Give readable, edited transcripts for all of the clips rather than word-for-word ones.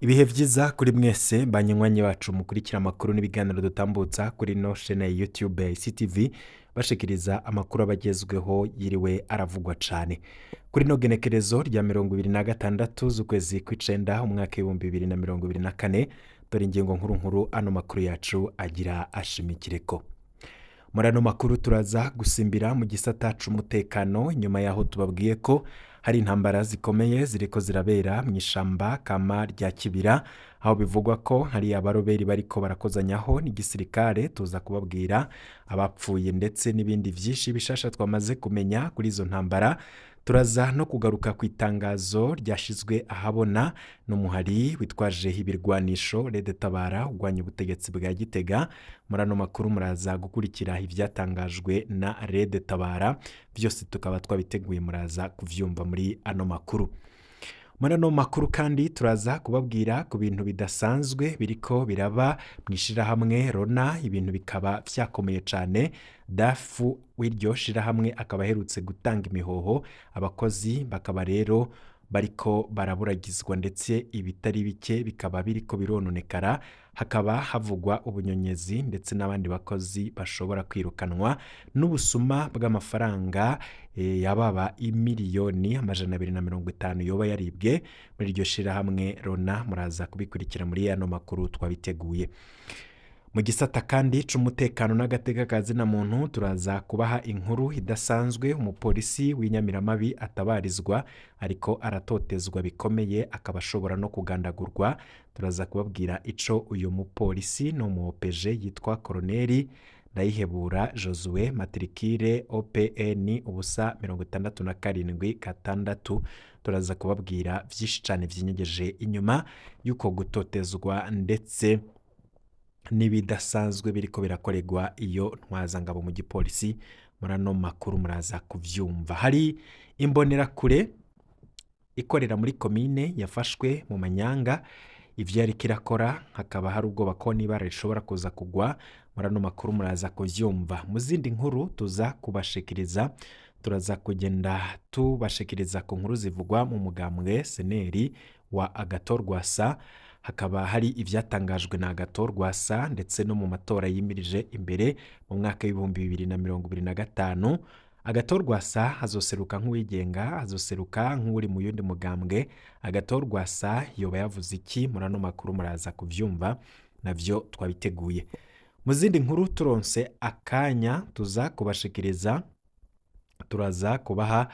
Ibihe vyiza kuri mwese banywanyi bacu mukurikira amakuru n'ibiganiro dutambutsa kuri no chaîne ya YouTube ya ICTV, bashikiriza amakuru abagezweho yiriwe aravugwa cane. Kuri no genekerezo rya 26 z'ukwezi kw'icenda umwaka 2024, dore ingingo nkuru nkuru ano makuru yacu agira ashimikireko. Muri ano makuru turaza gusimbira mu gisata c'umutekano, nyuma yaho tubabwiye ko hari intambara zikomeye ziriko zirabera mu ishamba kama rya Kibira, aho bivugwa ko hari abaroberi bariko barakozanyaho n'igisirikare. Tuza kubabwira abapfuye ndetse n'ibindi vyinshi bishasha twamaze kumenya kuri izo ntambara. Turaza no kugaruka ku itangazo ryashizwe ahabona n'umuhari witwaje ibirwanisho Red Tabara urwanya ubutegetsi bwa Gitega. Muri ano makuru muraza gukurikira ivyatangajwe na Red Tabara, byose tukaba twabiteguye, muraza kuvyumva muri ano makuru. Muri ano makuru kandi turaza kubabwira ku bintu bidasanzwe biriko biraba mu ishirahamwe Rona, ibintu bikaba vyakomeye cane. Dafu w'iryo shirahamwe akaba aherutse gutanga imihoho, abakozi bakaba rero bariko baraburagizwa, ndetse ibitari bike bikaba biriko birononekara, hakaba havugwa ubunyonyezi ndetse n'abandi bakozi bashobora kwirukanwa n'ubusuma bw'amafaranga yababa imiliyoni 250 yoba yaribwe muri iryo shirahamwe Rona. Muraza kubikurikira muri ano makuru twabiteguye. Mu gisata kandi c'umutekano n'agateka ka zina muntu, turaza kubaha inkuru idasanzwe: umupolisi w'inyamiramabi atabarizwa ariko aratotezwa bikomeye, akaba ashobora no kugandagurwa. Turaza kubabwira ico uyu mupolisi ni umu OPG yitwa Koroneli Ndayihebura Josue, matricule OPN 0 0676. Turaza kubabwira vyinshi cane vyinyegeje inyuma y'uko gutotezwa ndetse n'ibidasanzwe biriko birakorerwa iyo ntwazangabo mu gipolisi. Muri ano makuru muraza kuvyumva. Hari imbonerakure ikorera muri komine yafashwe mu manyanga, ivyo yariko irakora hakaba hari ubwoba ko n'ibara rishobora kuza kugwa. Muri ano makuru muraza kuvyumva. Mu zindi nkuru tuza kubashikiriza, turaza kugenda tubashikiriza ku nkuru zivugwa mu mugambwe Seneri wa Agathon Rwasa, hakaba hari ivyatangajwe na Agathon Rwasa, ndetse no mu matora yimirije imbere mu mwaka w'2025, Agathon Rwasa azoseruka nk'uwigenga, azoseruka nk'uri mu yundi mugambwe? Agathon Rwasa yoba yavuze iki? Muri ano makuru muraza kuvyumva, navyo twabiteguye. Mu zindi nkuru turonse akanya tuza kubashikiriza, turaza kubaha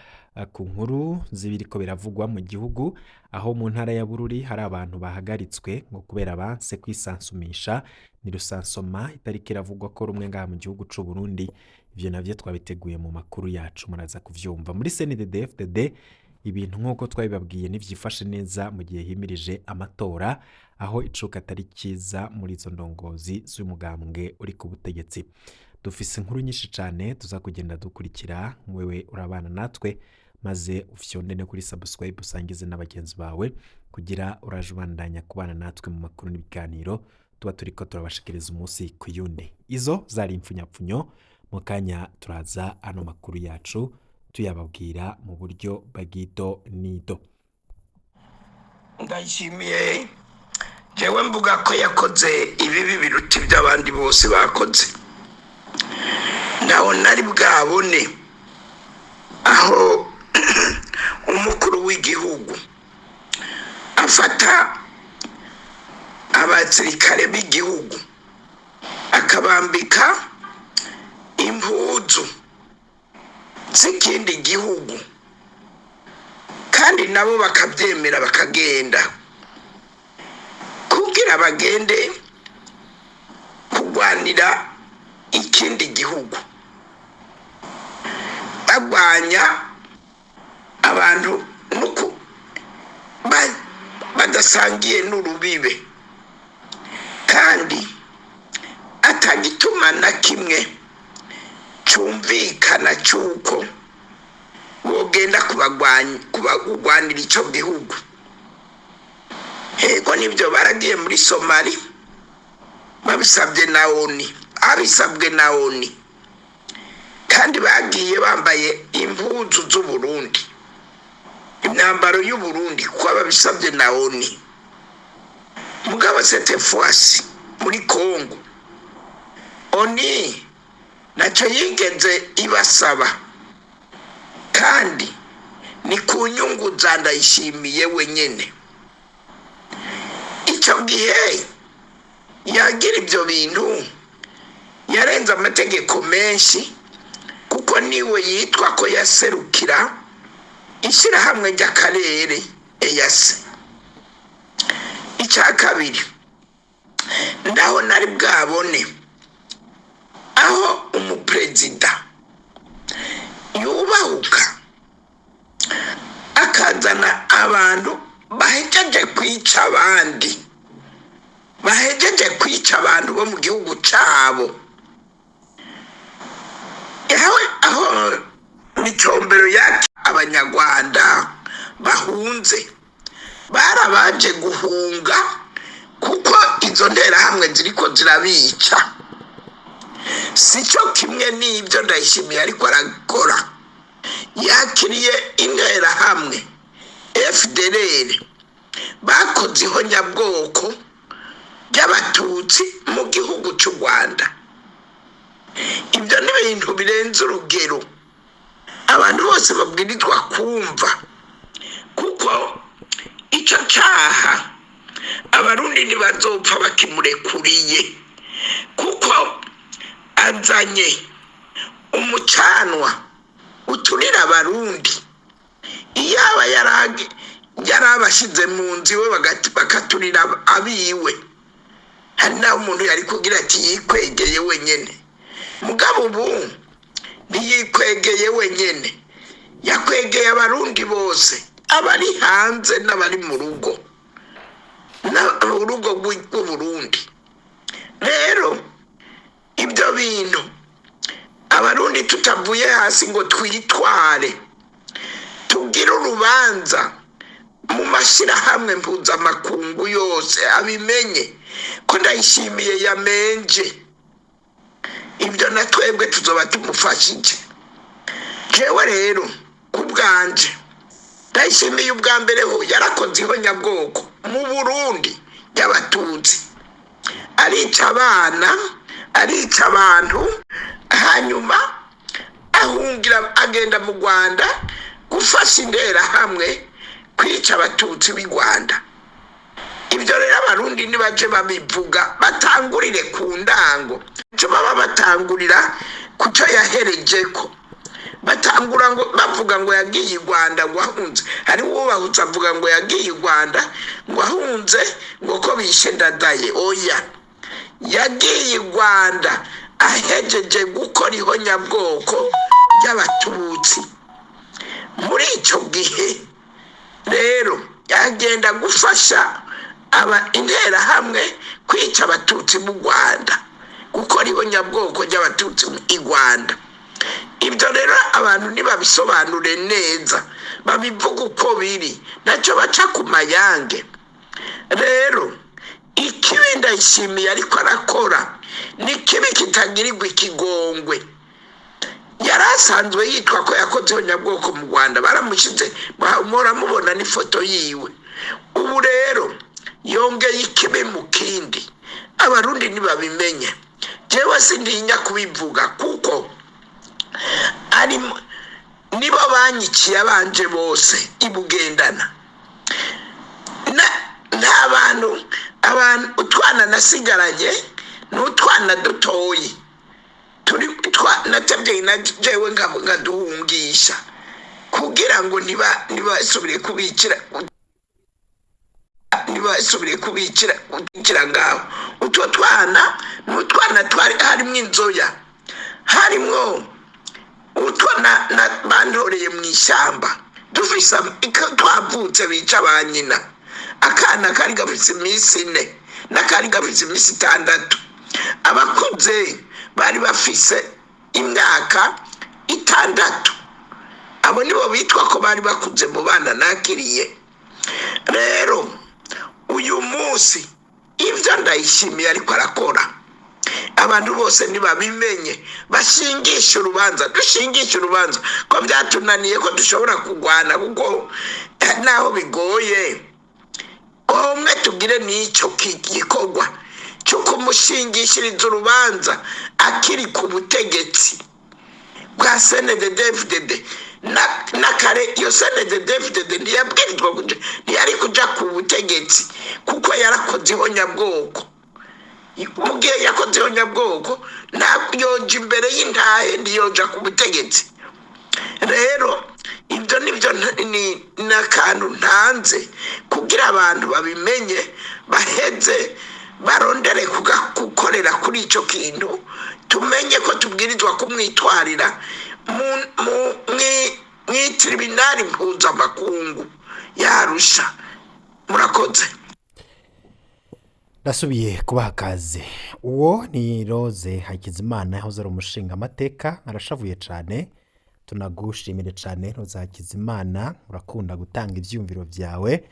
ku nkuru z'ibiriko biravugwa mu gihugu, aho mu ntara ya Bururi hari abantu bahagaritswe ngo kubera banse kwisansumisha. Ni rusansoma itariko iravugwa ko rumwe ngaha mu gihugu c'u Burundi. Ivyo navyo twabiteguye mu makuru yacu, muraza kuvyumva. Muri CNDD-FDD ibintu nk'uko twabibabwiye ntivyifashe neza mu gihe himirije amatora, aho icuka atari cyiza muri izo ndongozi z'umugambwe uri ku butegetsi. Dufise inkuru nyinshi cane tuza kugenda dukurikira. Wewe urabana natwe, maze ufyonde no kuri subscribe, usangize na bagenzi bawe kugira uraje ubandanya kubana natwe mu makuru n'ibiganiro tuba turiko turabashikiriza umunsi ku yundi. Izo zari impfunyapfunyo. Mu kanya turaza ano makuru yacu tuyababwira mu buryo bw'ido nido. Ndayishimiye jewe mvuga ko yakoze ibibi biruta ibyo abandi bose bakoze. Ntaho nari bwabone aho umukuru w'igihugu afata abasirikare b'igihugu akabambika impuzu z'ikindi gihugu, kandi nabo bakabyemera, bakagenda kugira bagende kurwanira ikindi gihugu, barwanya abantu nuku badasangiye n'urubibe, kandi atagituma na kimwe cyumvikana cy'uko wogenda kubagwanira icyo gihugu. Yego nibyo, baragiye muri Somali babisabye na ONU, abisabwe na ONU, kandi bagiye bambaye impuzu z'Uburundi, imyambaro y'Uburundi, kuko babisabye na ONU. Mugabo cette fois muri Kongo, ONU ntacyo yigeze ibasaba, kandi ni ku nyungu za Ndayishimiye wenyine. Icyo gihe yagira ibyo bintu, yarenze amategeko menshi, kuko niwe yitwa ko yaserukira ishyirahamwe ry'akarere EAC. Icya kabiri, ndaho nari bwabone aho umuperezida yubahuka akazana abantu bahejeje kwica abandi, bahejeje kwica abantu bo mu gihugu cyabo. Aho micombero yaki Abanyarwanda bahunze, barabaje guhunga kuko izo nterahamwe ziriko zirabica. Si cyo kimwe n'ibyo Ndayishimiye ariko arakora. Yakiriye interahamwe FDLR bakoze ihonyabwoko ry'Abatutsi mu gihugu cy'u Rwanda. Ibyo ni ibintu birenze urugero, abantu bose babwirizwa kumva, kuko icyo cyaha Abarundi ntibazopfa bakimurekuriye, kuko azanye umucanwa uturira Abarundi. Iyaba yarabashyize mu nzu iwe bakaturira abiwe, hari n'aho umuntu yari kugira ati yikwegeye wenyine. Mugabo ubu ntiyikwegeye wenyine, yakwegeye Abarundi bose, abari hanze n'abari mu rugo, urugo rw'Uburundi. Rero ibyo bintu, Abarundi tutavuye hasi ngo twitware, tugire urubanza mu mashyirahamwe mpuzamakungu yose abimenye ko Ndayishimiye yamenje ibyo, na twebwe tuzoba tumufashije. Jewe rero ku bwanje, Ndayishimiye ubwa mbere ho yarakoze ihonyabwoko mu Burundi y'Abatutsi, arica abana, arica abantu, hanyuma ahungira agenda mu Rwanda gufasha interahamwe kwica Abatutsi b'i Rwanda. Ibyo rero Abarundi nibaje babivuga, batangurire ku ndango icyo baba batangurira ku cyo yahereje ko batangura ngo bavuga ngo yagiye i Rwanda ngo ahunze. Hari uwubahutse avuga ngo yagiye i Rwanda ngo ahunze ngo ko bishe Ndadaye. Oya, yagiye i Rwanda ahejeje gukora ihonyabwoko ry'Abatutsi. Muri icyo gihe rero yagenda gufasha aba interahamwe kwica Abatutsi mu Rwanda, gukora ihonyabwoko ry'Abatutsi i Rwanda. Ibyo rero abantu ntibabisobanure neza, babivuga uko biri, nacyo baca ku mayange. Rero ikibi Ndayishimiye ariko arakora ni kibi kitagirirwa ikigongwe. Yari asanzwe yitwa ko yakoze ihonyabwoko mu Rwanda, baramushyize, muramubona n'ifoto yiwe. Ubu rero yongeye ikibi mu kindi. Abarundi ntibabimenye. Jewe sintinya kubivuga, kuko ari nibo banyikiye abanje bose ibugendana. Nta bantu, abantu utwana nasigaranye ni utwana dutoyi turi natebye na jewe nkaduhungisha kugira ngo ntibasubire kubikira, ntibasubire kubikira kubikira ngaho. Utwo twana ni utwana twari harimo inzoya, harimwo utwo na bandoreye mu ishyamba, dufise twavutse bica ba nyina. Akana kari gafise iminsi 4 n'akari gafise iminsi 6. Abakuze bari bafise imyaka 6. Abo nibo bitwa ko bari bakuze mu bana nakiriye. Rero uyu munsi ibyo Ndayishimiye ariko arakora, abantu bose ntibabimenye, bashingishe urubanza, dushingishe urubanza ko byatunaniye ko dushobora kurwana, kuko naho bigoye. Umwe tugire n'icyo gikorwa cyo kumushingishiriza urubanza akiri ku butegetsi bwa CNDD-FDD. Na kare iyo CNDD-FDD ntiyabwirizwa kuja, ntiyari kuja ku butegetsi kuko yarakoze ihonyabwoko. Mu gihe yakoze ihonyabwoko, ntabwo yoja imbere y'intahe, ntiyoja ku butegetsi. Rero ibyo nibyo ni n'akantu ntanze kugira abantu babimenye, baheze barondere gukorera kuri icyo kintu, tumenye ko tubwirizwa kumwitwarira mw'itiribinari mpuzamakungu yarusha. Murakoze. Ndasubiye kubaha kaze. Uwo ni Rose Hakizimana, yahoze ari umushingamateka, arashavuye cyane. Tunagushimire cyane, Rose Hakizimana, urakunda gutanga ibyiyumviro byawe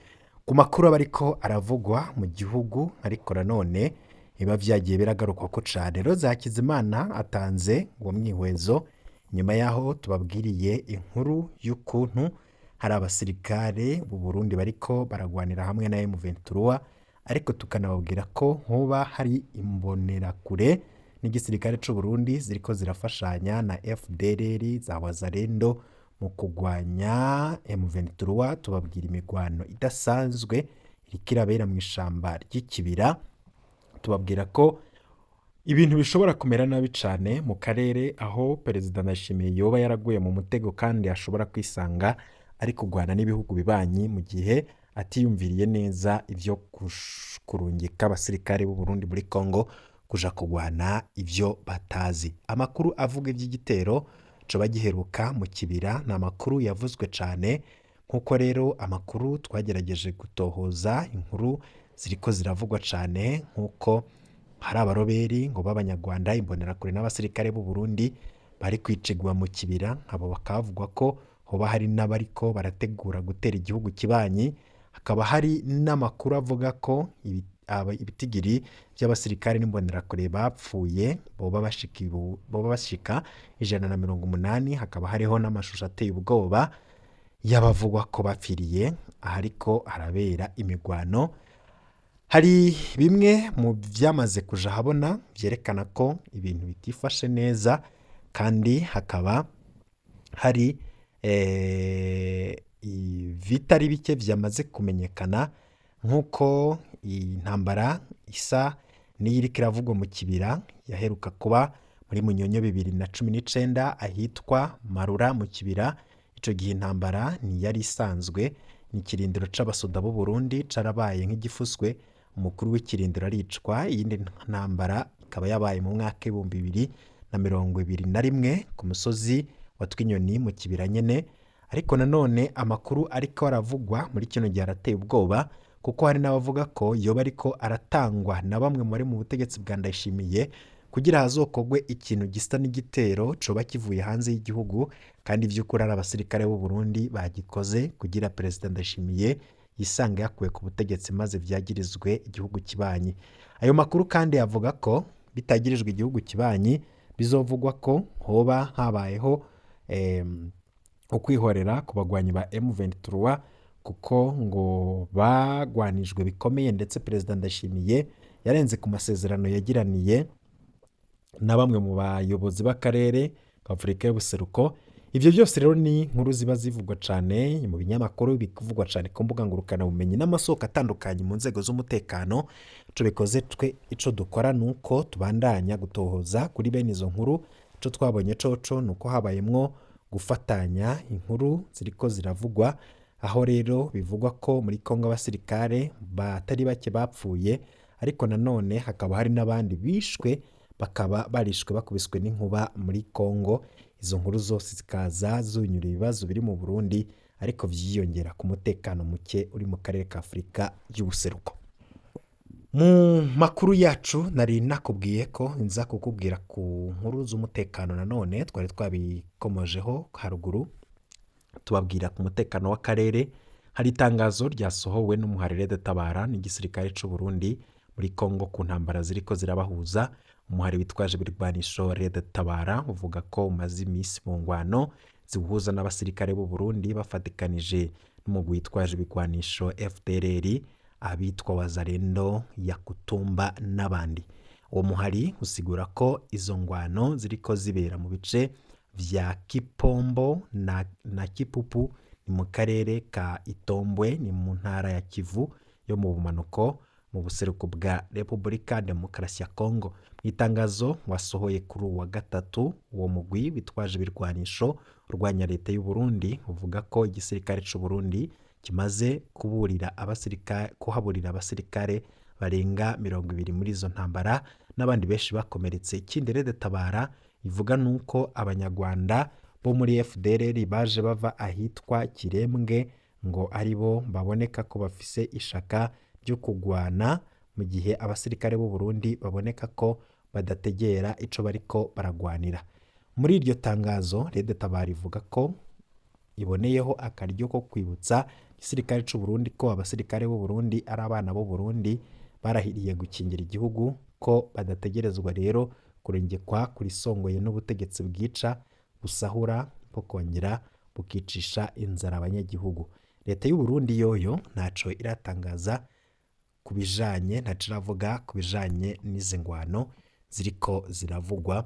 ku makuru aba ariko aravugwa mu gihugu, ariko nanone biba byagiye biragarukwa ko cyane. Rose Hakizimana atanze uwo mwihwezo nyuma y'aho tubabwiriye inkuru y'ukuntu hari abasirikare b'u Burundi bariko baragwanira hamwe na M23, ariko tukanababwira ko hoba hari imbonerakure n'igisirikare c'u Burundi ziriko zirafashanya na FDLR za Wazalendo mu kugwanya M23. Tubabwira imigwano idasanzwe iriko irabera mu ishamba ry'ikibira, tubabwira ko ibintu bishobora kumera nabi cyane mu karere, aho Perezida Ndayishimiye yoba yaraguye mu mutego kandi ashobora kwisanga ari kurwana n'ibihugu bibanyi mu gihe atiyumviriye neza ibyo kurungika abasirikare b'u Burundi muri Congo kuja kurwana ibyo batazi. Amakuru avuga iby'igitero coba giheruka mu kibira ni amakuru yavuzwe cyane, nk'uko rero amakuru twagerageje gutohoza, inkuru ziriko ziravugwa cyane, nk'uko hari abaroberi ngo b'Abanyarwanda, imbonerakure n'abasirikare b'u Burundi bari kwicigwa mu kibira. Abo bakavugwa ko hoba hari n'abariko barategura gutera igihugu kibanyi. Hakaba hari n'amakuru avuga ko ibitigiri by'abasirikare n'imbonerakure bapfuye boba bashika 180. Hakaba hariho n'amashusho ateye ubwoba y'abavugwa ko bapfiriye ahariko harabera imigwano. Hari bimwe mu byamaze kuja ahabona byerekana ko ibintu bitifashe neza, kandi hakaba hari ibitari bike byamaze kumenyekana, nk'uko iyi ntambara isa n'iyiriko iravugwa mu kibira yaheruka kuba muri Munyonyo 2019 ahitwa Marura mu kibira. Ico gihe intambara ntiyari isanzwe, ni ikirindiro c'abasoda b'u Burundi carabaye nk'igifuswe, umukuru w'ikirindiro aricwa. Iyindi ntambara ikaba yabaye mu mwaka 2021 ku musozi wa Twinyoni mu kibira nyene. Ariko nanone amakuru ariko aravugwa muri kino gihe arateye ubwoba, kuko hari n'abavuga ko yoba ariko aratangwa na bamwe mu bari mu butegetsi bwa Ndayishimiye kugira hazokogwe ikintu gisa n'igitero coba kivuye hanze y'igihugu, kandi vy'ukuri ari abasirikare b'u Burundi bagikoze kugira Perezida Ndayishimiye yisange yakuwe ku butegetsi maze vyagirizwe igihugu kibanyi. Ayo makuru kandi avuga ko bitagirijwe igihugu kibanyi bizovugwa ko hoba habayeho ukwihorera ku bagwanyi ba M23, kuko ngo bagwanijwe bikomeye, ndetse Perezida Ndayishimiye yarenze ku masezerano yagiraniye na bamwe mu bayobozi b'akarere ka Afurika y'Ubuseruko. Ibyo byose rero ni inkuru ziba zivugwa cyane mu binyamakuru, bikuvugwa cyane ku mbuga ngurukanabumenyi n'amasoko atandukanye mu nzego z'umutekano. Ico bikoze, twe ico dukora ni uko tubandanya gutohoza kuri bene izo nkuru. Ico twabonye coco ni uko habayemwo gufatanya inkuru ziriko ziravugwa, aho rero bivugwa ko muri Kongo abasirikare batari bake bapfuye, ariko nanone hakaba hari n'abandi bishwe, bakaba barishwe bakubiswe n'inkuba muri Kongo. Izo nkuru zose zikaza zunyura ibibazo biri mu Burundi, ariko vyiyongera ku mutekano muke uri mu karere ka Afurika y'Ubuseruko. Mu makuru yacu nari nakubwiye ko nza kukubwira ku nkuru z'umutekano, nanone twari twabikomojeho haruguru tubabwira ku mutekano w'akarere. Hari itangazo ryasohowe n'umuharire Tabara n'igisirikare c'u Burundi muri Kongo ku ntambara ziriko zirabahuza. Umuhari witwaje ibirwanisho Red Tabara uvuga ko umaze iminsi mu ngwano ziwuhuza n'abasirikare b'u Burundi bafatikanije n'umugwi witwaje ibigwanisho FDLR. abitwa Wazalendo, Yakutumba n'abandi. Uwo muhari usigura ko izo ngwano ziriko zibera mu bice vya Kipombo na Kipupu, ni mu karere ka Itombwe, ni mu ntara ya Kivu yo mu bumanuko mu buseruko bwa Repubulika Demokarasi ya Kongo. Mu itangazo wasohoye kuri uwa gatatu, uwo mugwi witwaje ibirwanisho urwanya leta y'u Burundi uvuga ko igisirikare c'u Burundi kimaze kuburira abasirikare, kuhaburira abasirikare barenga 20 muri izo ntambara n'abandi benshi bakomeretse. Ikindi Red Tabara ivuga nuko abanyarwanda bo muri FDLR baje bava ahitwa Kirembwe ngo aribo baboneka ko bafise ishaka ryo kugwana, mu gihe abasirikare b'u Burundi baboneka ko badategera ico bariko baragwanira. Muri iryo tangazo Red Tabara ivuga ko iboneyeho akaryo ko kwibutsa igisirikare c'u Burundi ko abasirikare b'u Burundi ari abana b'u Burundi barahiriye gukingira igihugu, ko badategerezwa rero kurengekwa kurisongoye n'ubutegetsi bwica, busahura, bukongera bukicisha inzara abanyagihugu. Leta y'u Burundi yoyo ntaco iratangaza ku bijanye, ntaco iravuga ku bijanye n'izi ngwano ziriko ziravugwa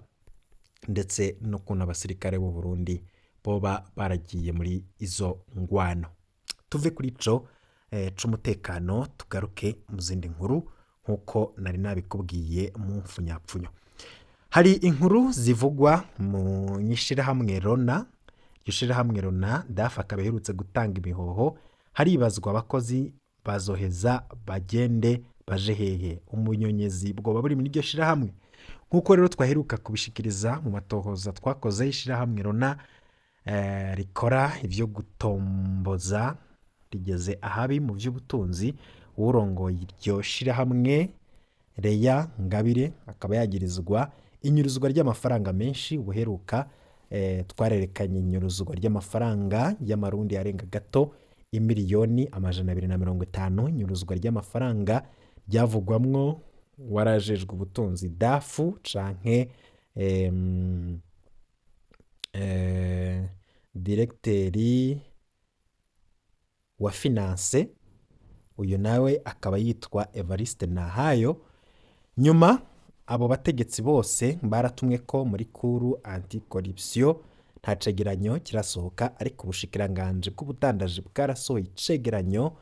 ndetse n'ukuntu abasirikare b'u Burundi boba baragiye muri izo ngwano. Tuve kuri ico c'umutekano tugaruke mu zindi nkuru nk'uko nari nabikubwiye mu mfunyapfunyo. Hari inkuru zivugwa mu ishirahamwe Rona, iryo shirahamwe Rona DAF akaba aherutse gutanga imihoho, haribazwa abakozi bazoheza bagende baje hehe, umunyonyezi bwoba buri muri iryo shirahamwe. Nk'uko rero twaheruka kubishikiriza mu matohoza twakoze, ishirahamwe Rona rikora ivyo gutomboza rigeze ahabi mu vy'ubutunzi. Uwurongoye iryo shirahamwe Leya Ngabire akaba yagirizwa inyuruzwa ry'amafaranga menshi. Ubuheruka twarerekanye inyuruzwa ry'amafaranga y'amarundi arenga gato imiliyoni 250, inyuruzwa ry'amafaranga ryavugwamwo warajejwe ubutunzi dafu canke diregiteri wa finance, uyu nawe akaba yitwa Evariste Nahayo. Nyuma abo bategetsi bose baratumwe ko muri kuru anti-corruption, nta cegeranyo kirasohoka, ariko ubushikiranganji bw'ubudandaji bwarasohoye icegeranyo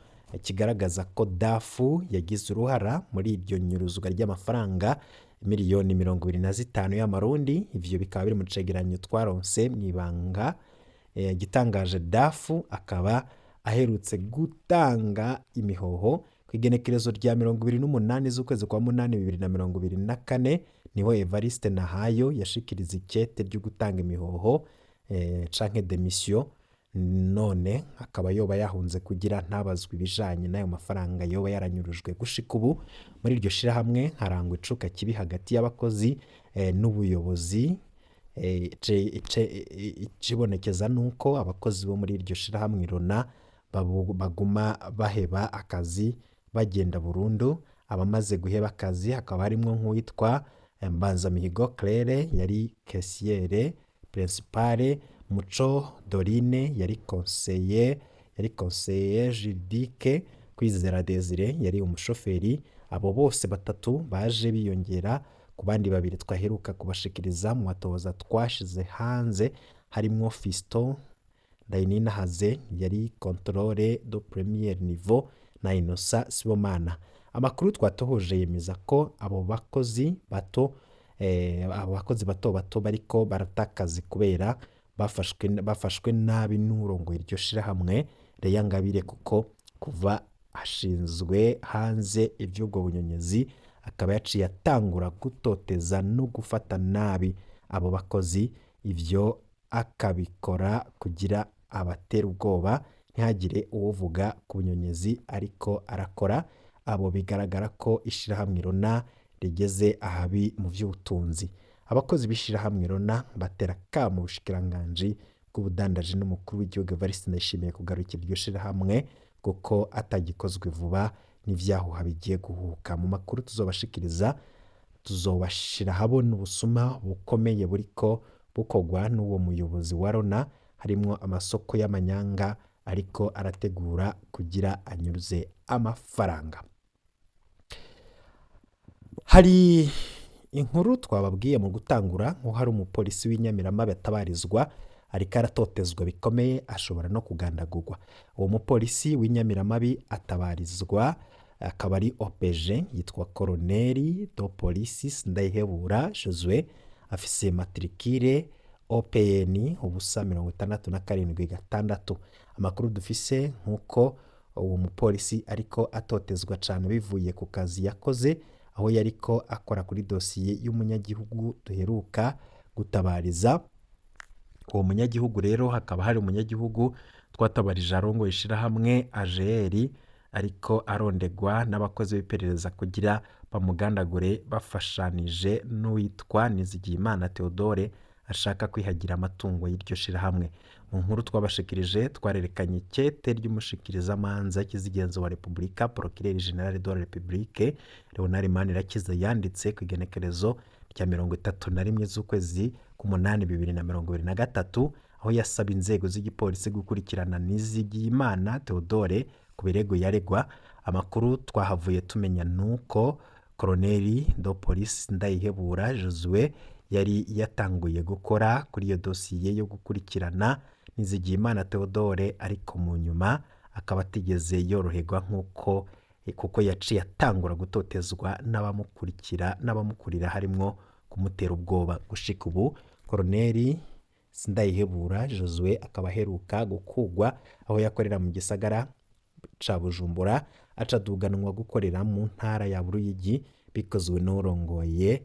kigaragaza ko dafu yagize uruhara muri iryo nyuruzwa ry'amafaranga miliyoni 25 y'amarundi. Ivyo bikaba biri mu cegeranyo twaronse mw'ibanga. Igitangaje dafu akaba aherutse gutanga imihoho ku igenekerezo rya 28 z'ukwezi kwa munani 2024, niho Evariste Nahayo yashikiriza ikete ryo gutanga imihoho canke demission, none akaba yoba yahunze kugira ntabazwe ibijanye n'ayo mafaranga yoba yaranyurujwe. Gushika ubu muri iryo shirahamwe harangwa icuka kibi hagati y'abakozi n'ubuyobozi. Icibonekeza nuko abakozi bo muri iryo shirahamwe Rona baguma baheba akazi bagenda burundu. Abamaze guheba akazi hakaba harimwo nk'uwitwa Mbanzamihigo Claire yari caissiere principale, Muco Dorine yari conseiller, yari conseiller juridique, Kwizera Desire yari umushoferi. Abo bose batatu baje biyongera ku bandi babiri twaheruka kubashikiriza mu matohoza twashize hanze, harimwo Fiston Ndayininahaze yari contrôle de premier niveau na Innocent Sibomana. Amakuru twatohoje yemeza ko abo bakozi bato abo bakozi bato bato bariko barata akazi kubera bafashwe nabi n'urongoye iryo shirahamwe Leya Ngabire, kuko kuva ashinzwe hanze ivy'ubwo bunyonyezi akaba yaciye atangura gutoteza no gufata nabi abo bakozi, ivyo akabikora kugira abatera ubwoba ntihagire uwovuga ku bunyonyezi ariko arakora. Abo bigaragara ko ishirahamwe Rona rigeze ahabi mu vy'ubutunzi. Abakozi b'ishirahamwe Rona batera akamo ubushikiranganji bw'ubudandaji n'umukuru w'igihugu Evariste Ndayishimiye kugarukira iryo shirahamwe, kuko atagikozwe vuba n'ivyahuha bigiye guhuka. Mu makuru tuzobashikiriza tuzobashira habona ubusuma bukomeye buriko bukorwa n'uwo muyobozi wa Rona, harimwo amasoko y'amanyanga ariko arategura kugira anyuruze amafaranga. Hari inkuru twababwiye mu gutangura nko hari umupolisi w'inyamiramabi atabarizwa ariko aratotezwa bikomeye, ashobora no kugandagurwa. Uwo mupolisi w'inyamiramabi atabarizwa akaba ari OPG, yitwa Koroneri do Polisi Ndayihebura Josue, afise matricule OPN 0 67 6. Amakuru dufise nk'uko uwo mupolisi ariko atotezwa cyane bivuye ku kazi yakoze, aho yariko akora kuri dosiye y'umunyagihugu duheruka gutabariza. Uwo munyagihugu rero hakaba hari umunyagihugu twatabarije arongoye ishirahamwe AGR, ariko arondegwa n'abakozi b'iperereza kugira bamugandagure bafashanije n'uwitwa Nizigiyimana Theodore ashaka kwihagira amatungo y'iryo shirahamwe. Mu nkuru twabashikirije twarerekanye ikete ry'umushikirizamanza kizigenzo wa Repubulika, Procureur General de la République Leonard Manirakiza, yanditse ku igenekerezo rya 31 z'ukwezi k'umunani 2023, aho yasaba inzego z'igipolisi gukurikirana Nizigiyimana Theodore ku birego yaregwa. Amakuru twahavuye tumenya nuko Koroneri do Polisi Ndayihebura Josue yari yatanguye gukora kuri iyo dosiye yo gukurikirana Nizigiyimana Theodore, ariko mu nyuma akaba atigeze yoroherwa nk'uko kuko yaciye atangura gutotezwa n'abamukurikira n'abamukurira, harimwo kumutera ubwoba. Gushika ubu Koroneri Sindayihebura Josue akaba aheruka gukugwa aho yakorera mu gisagara ca Bujumbura, acaduganwa gukorera mu ntara ya Buruyigi, bikozwe n'urongoye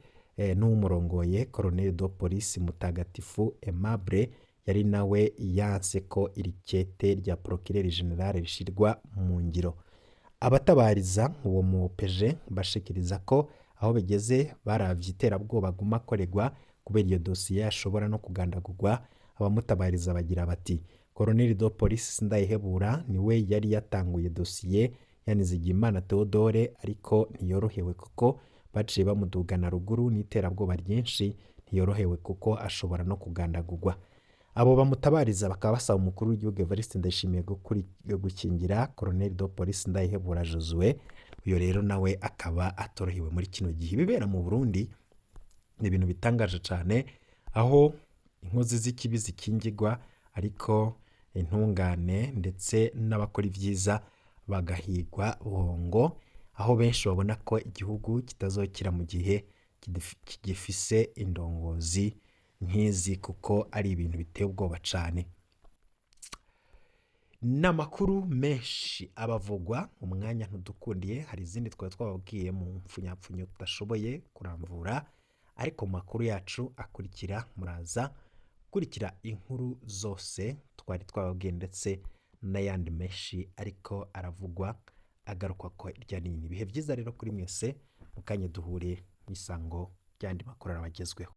n'umurongoye Colonel de Police Mutagatifu Aimable, yari nawe yanse ko iri kete rya Procureur General rishirwa mu ngiro. Abatabariza uwo mu OPG bashikiriza ko aho bigeze baravye iterabwoba aguma akorerwa kubera iyo dosiye, ashobora no kugandagurwa. Abamutabariza bagira bati: Colonel de Police Sindayihebura niwe yari yatanguye dosiye ya Nizigiyimana Theodore, ariko ntiyorohewe kuko baciye bamudugana ruguru n'iterabwoba ryinshi, ntiyorohewe kuko ashobora no kugandagurwa. Abo bamutabariza bakaba basaba umukuru w'igihugu Evariste Ndayishimiye gukingira Colonel de Police Ndayihebura Josue. Uyo rero nawe akaba atorohewe muri kino gihe. Ibibera mu Burundi ni ibintu bitangaje cyane, aho inkozi z'ikibi zikingirwa ariko intungane ndetse n'abakora ibyiza bagahigwa buhongo, aho benshi babona ko igihugu kitazokira mu gihe kigifise indongozi nk'izi, kuko ari ibintu biteye ubwoba cyane. Ni amakuru menshi abavugwa, umwanya ntudukundiye, hari izindi twari twababwiye mu mfunyapfunyo tudashoboye kuramvura, ariko mu makuru yacu akurikira muraza gukurikira inkuru zose twari twababwiye ndetse n'ayandi menshi ariko aravugwa agarukwa ko irya nini. Ibihe byiza rero kuri mwese, mu kanya duhure n'isango ry'andi makuru arabagezweho.